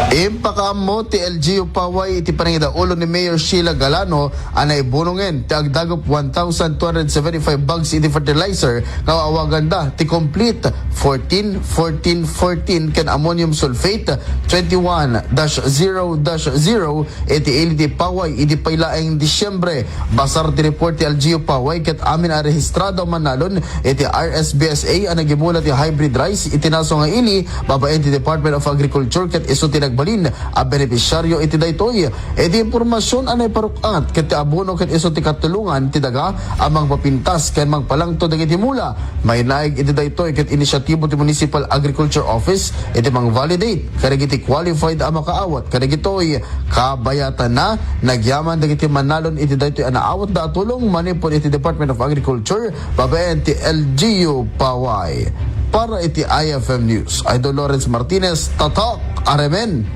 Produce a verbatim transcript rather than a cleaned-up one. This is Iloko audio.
Impakaammo ti L G U Paway iti panangidaulo ni Mayor Sheila Galano a naibunongen ti agdagup one thousand two hundred seventy-five bags iti fertilizer nga awaganda ti Complete fourteen fourteen fourteen ken ammonium sulfate twenty-one dash zero dash zero iti ili ti Paway idi pay laeng Disyembre. Basar ti report ti L G U Paway ket amin a rehistrado a mannalon iti R S B S A a nagimula ti hybrid rice iti naso nga ili babaen ti Department of Agriculture ket isu ti nagbalin a benepisyaryo iti daytoy. Iti impormasion a naiparuk-at ket ti abono ket isu ti katulongan ti daga a mangpapintas ken mangpalangto dagiti mula. Mainaig iti daytoy ket inisyatibo ti Municipal Agriculture Office iti mangvalidate kadagiti qualified a makaawat kadagitoy kabayatanna. Nagyaman dagiti mannalon iti daytoy a naawatda a tulong manipud iti Department of Agriculture babaen ti L G U Paway. Para iti I F M News, Idol Lawrence Martinez, Tatak Aremen.